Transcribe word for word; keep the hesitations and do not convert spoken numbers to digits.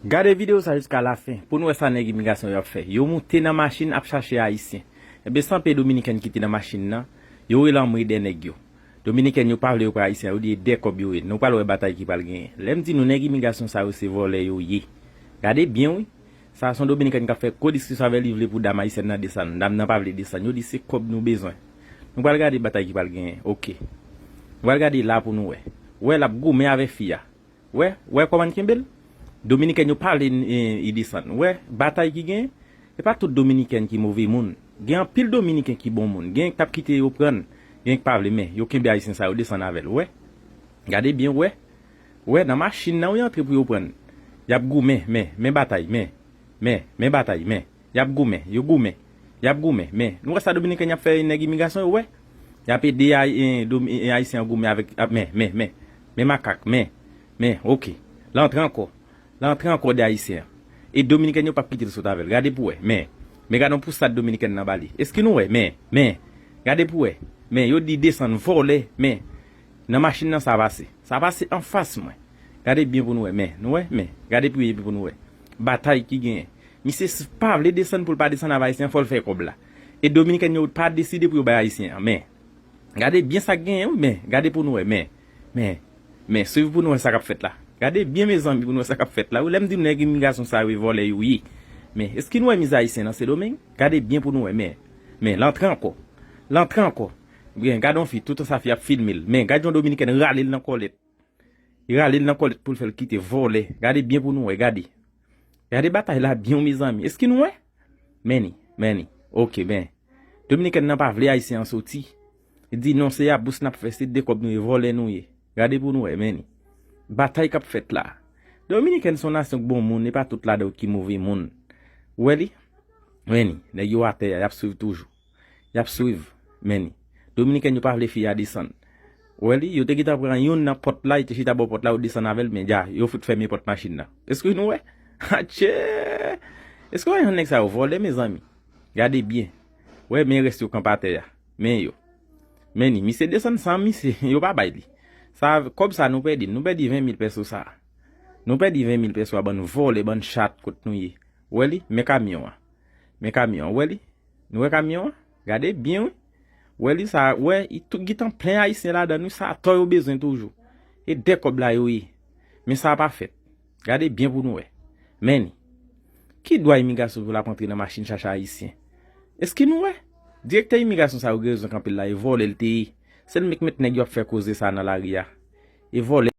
Gade videyo sa jiska lafen pou n wè sa nèg imigrasyon yo ap fè. Yo moute nan machin ap chache Ayisyen. Ebyen, sanpe Dominikèn ki te nan machin nan, yo rele anmwe dèyè nèg yo. Dominikèn yo pa vle yo pran Ayisyen, yo di e dèyè kòb yo ye. Nou pral wè batay ki pral genyen. Lè m di nou nèg imigrasyon sa yo se vòlè yo ye. Gade byen wi. Sa se yon Dominikèn k ap fè gwo diskisyon avè li, vle pou dam ayisyèn nan desann. Dam nan pa vle desann. Yo di se kòb nou bezwen. Nou pral gade batay ki pral genyen. Oke. Nou pral gade la pou nou wè. Wè l ap goumen avè fi a. Wè, wè kòman l kenbe l? Dominikèn yo pa vle e, e desann. Wè, batay ki genyen, e pa tout Dominikèn ki move moun. Gen anpil Dominiken ki bon moun. Gen k ap kite yo pran, gen k pa vle, men yo kenbe Ayisyen sa yo desann avè l. Wè, gade byen, wè. Wè, nan machin nan wi antre pou yo pran. Y ap goumen, men, men batay, men, men, men batay, men. Y ap goumen, yo goumen. Y ap goumen, men. Nou wè sa Dominiken y ap fè nèg imigrasyon yo, wè. Y ap ede ay, e, Domi- e, Ayisyen an goumen avèk, ap, men, men, men. Men makak, men, men, oke. L antre ankò. L antre ankò de Ayisyen an. E Dominikèn yo p ap kite l sot avè l. Gade pou wè, men. Men gade yon pousad Dominikèn nan ba li. Èske nou wè, men, men. Gade pou wè. Men, yo di desann, vòlè, men. Nan machin nan sa pase. Sa pase anfas mwen. Gade byen pou nou wè, men. Nou wè, men. Gade byen pou nou wè. Batay ki genyen. Misye s- pa vle desann pou l pa desann avè Ayisyen an, fò l fè kòb la. E Dominikèn yo pa deside pou yo bay Ayisyen an, men. Gade byen sa k genyen, wi, men. Gade pou nou wè, men. Men, men, swiv pou nou wè sa k ap fèt la. Gade byen, mezanmi, pou nou wè sa k ap fèt la. Wi, lè m di nou nèg imigrasyon sa yo, e vòlè yo ye. Men, èske nou wè mize Ayisyen nan Sendomeng? Gade byen pou nou wè, men. Men, l antre ankò. L antre ankò. Byen, gade yon fi, toutan sa fi ap filme l. Men, gade yon Dominikèn rale l nan kòlèt. Li rale l nan kòlèt pou l fè l kite vòlè. Gade byen pou nou wè, gade. Gade batay la byen wi, mezanmi. Èske nou wè? Men ni, men ni. Oke, men. Dominikèn nan pa vle Ayisyen an soti. Li di non, se abous n ap fè, se de kòb nou ye, vòlè nou ye. Gade pou nou wè, men ni. Batay k ap fèt la. Dominikèn se yon nasyon k bon moun, e pa tout ladan yo ki move moun. Ou wè li? Men ni, nèg yo atè a, y ap swiv toujou. Y ap swiv, men ni. Dominikèn yo pa vle fi a desann. Ou wè li, yo te gentan pran youn nan pòt la, li te chita bò pòt la, yo desann avè l, men dja, yo fout fèmen pòt machin nan. Èske nou wè? Atchè! Èske w wè jan nèg sa yo vòlè, mezanmi? Gade byen. Wè, men rès yo kanpe atè a. Men yo. Men ni, misye desann san misye, yo pa bay li. Sa, kòb sa nou pèdi, nou pèdi ven mil pèso sa. Nou pèdi ven mil pèso a, bann vòlè, bann chat, kot nou ye. Ou wè li? Men kamyon an. Men kamyon an, ou wè li? Nou wè kamyon an? Gade byen, wi. Wè li sa, wè, li tout gentan plen Ayisyen ladan l, wi, sa atò yo bezwen toujou. E de kòb la yo ye. Men sa pa fèt. Gade byen pou nou wè. Men ni. Ki dwa imigrasyon pou l ap antre nan machin chache Ayisyen? Èske nou wè? Direktè imigrasyon sa yo gen rezon kanpe l la, e vòlè l te ye. Se l menm k met nèg yo ap fè koze sa nan lari a. E vòlè